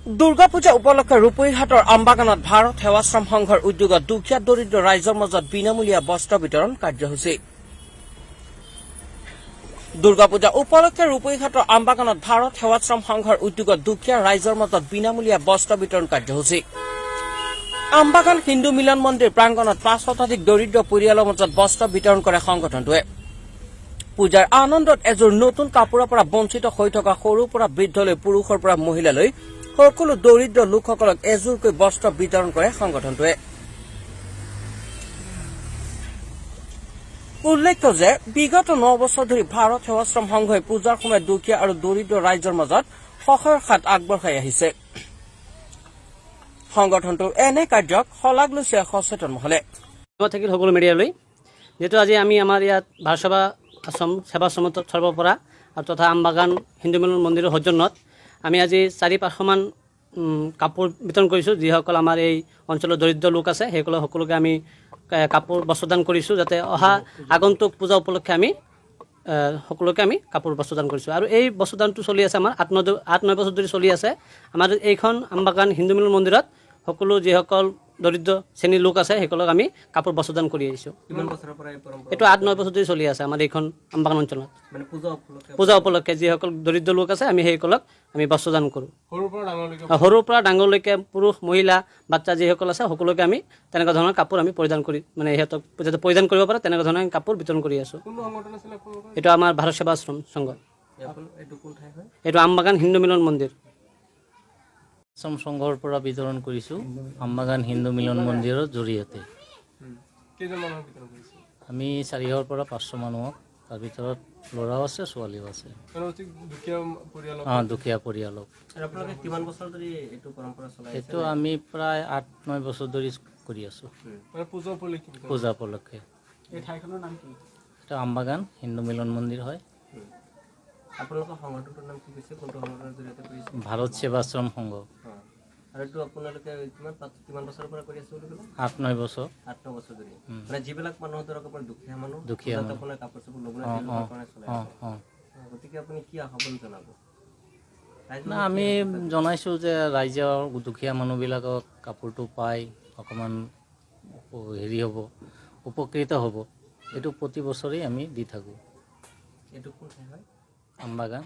দুৰ্গা পূজা উপলক্ষে ৰূপহীহাটৰ আমবাগানত ভাৰত সেৱাশ্ৰম সংঘৰ উদ্যোগত দুখীয়া দৰিদ্ৰ ৰাইজৰ মাজত বিনামূলীয়া বস্ত্ৰ বিতৰণ কাৰ্যসূচী। দুৰ্গা পূজা উপলক্ষে ৰূপহীহাটৰ আমবাগানত ভাৰত সেৱাশ্ৰম সংঘৰ উদ্যোগত দুখীয়া ৰাইজৰ মাজত বিনামূলীয়া বস্ত্ৰ বিতৰণ কাৰ্যসূচী। আমবাগান হিন্দু মিলন মন্দিৰ প্ৰাংগণত 5 শতাধিক দৰিদ্ৰ পৰিয়ালৰ মাজত বস্ত্ৰ বিতৰণ কৰে সংগঠনটোৱে। পূজাৰ আনন্দত এযোৰ নতুন কাপোৰৰ পৰা বঞ্চিত হৈ থকা সৰুৰ পৰা বৃদ্ধলৈ, পুৰুষৰ পৰা মহিলালৈ সকলো দৰিদ্ৰ লোকসকলক এযোৰকৈ বস্ত্ৰ বিতৰণ কৰে সংগঠনটোৱে। উল্লেখ্য যে বিগত 9 বছৰ ধৰি ভাৰত সেৱাশ্ৰম সংঘই পূজাৰ সময়ত দুখীয়া আৰু দৰিদ্ৰ ৰাইজৰ মাজত সহায়ৰ হাত আগবঢ়াই আহিছে। সংগঠনটোৰ এনে কাৰ্যক শলাগ লৈছে সচেতন মহলে। ধন্যবাদ থাকিল সকলো মিডিয়ালৈ। যিহেতু আজি আমি আমাৰ ইয়াত ভাৰত সেৱা আশ্ৰম সেৱাশ্ৰমত তৰফৰ পৰা আৰু তথা আমবাগান হিন্দু মিলন মন্দিৰৰ সৌজন্যত আমি আজি 400-500মান কাপোৰ বিতৰণ কৰিছোঁ। যিসকল আমাৰ এই অঞ্চলৰ দৰিদ্ৰ লোক আছে, সেইসকলক সকলোকে আমি কাপোৰ বস্ত্ৰদান কৰিছোঁ, যাতে অহা আগন্তুক পূজা উপলক্ষে আমি সকলোকে আমি কাপোৰ বস্ত্ৰদান কৰিছোঁ। আৰু এই বস্ত্ৰদানটো চলি আছে আমাৰ 8-9 বছৰ ধৰি চলি আছে। আমাৰ এইখন আমবাগান হিন্দু মিলন মন্দিৰত সকলো যিসকল দৰিদ্ৰ শ্ৰেণীৰ লোক আছে, সেইসকলক আমি কাপোৰ বস্ত্ৰদান কৰি আহিছোঁ। কিমান বছৰৰ পৰা এই পৰম্পৰা? এইটো 8-9 বছৰ ধৰি চলি আছে আমাৰ এইখন আমবাগান অঞ্চলত। মানে পূজা উপলক্ষে? পূজা উপলক্ষে যিসকল দৰিদ্ৰ লোক আছে, আমি সেইসকলক আমি বস্ত্ৰদান কৰোঁ। সৰুৰ পৰা ডাঙৰলৈকে? সৰুৰ পৰা ডাঙৰলৈকে, পুৰুষ, মহিলা, বাচ্চা যিসকল আছে, সকলোকে আমি তেনেকুৱা ধৰণৰ কাপোৰ আমি পৰিধান কৰি, মানে সিহঁতক যাতে পৰিধান কৰিব পাৰে, তেনেকুৱা ধৰণৰ আমি কাপোৰ বিতৰণ কৰি আছোঁ। কোনটো সংগঠন আছিলে আপোনালোকৰ? এইটো আমাৰ ভাৰত সেৱা আশ্ৰম সংঘ। এইটো কোন ঠাই হয়? এইটো আমবাগান হিন্দু মিলন মন্দিৰ। আশ্ৰম সংঘৰ পৰা বিতৰণ কৰিছোঁ আমবাগান হিন্দু মিলন মন্দিৰৰ জৰিয়তে। কেইজন মানুহক বিতৰণ কৰিছে? আমি 400ৰ পৰা 500 মানুহক। তাৰ ভিতৰত ল'ৰাও আছে, ছোৱালীও আছে। মানে অতি দুখীয়া পৰিয়ালক? অঁ, দুখীয়া পৰিয়ালক। আৰু আপোনালোকে কিমান বছৰ ধৰি এইটো পৰম্পৰা চলাই আছে? এইটো আমি প্ৰায় 8-9 বছৰ ধৰি কৰি আছোঁ। মানে পূজা উপলক্ষে বিতৰণ? পূজা উপলক্ষে। এই ঠাইখনৰ নাম কি? এইটো আমবাগান হিন্দু মিলন মন্দিৰ হয়। আপোনালোকৰ সংগঠনটোৰ নাম কি কৈছে? কোনটো সংগঠনৰ জৰিয়তে কৰিছে? ভাৰত সেৱাশ্ৰম সংঘ। আৰু এইটো আপোনালোকে কিমান বছৰৰ পৰা কৰি আছে বুলি ক'লে? 8-9 বছৰ। 8-9 বছৰ ধৰি। মানে যিবিলাক মানুহ ধৰক আপোনাৰ দুখীয়া মানুহ, দুখীয়া পূজাত মানুহ। আপোনাৰ কাপোৰ চাপোৰ ল'ব নোৱাৰে, তেওঁলোকৰ কাৰণে চলাই আছে। অঁ। গতিকে আপুনি কি আহ্বান জনাব ৰাইজ? না, আমি জনাইছোঁ যে ৰাইজৰ দুখীয়া মানুহবিলাকক কাপোৰটো পাই অকণমান হেৰি হ'ব, উপকৃত হ'ব। এইটো প্ৰতি বছৰেই আমি দি থাকোঁ। এইটো কোন ঠাই হয়? আমবাগান।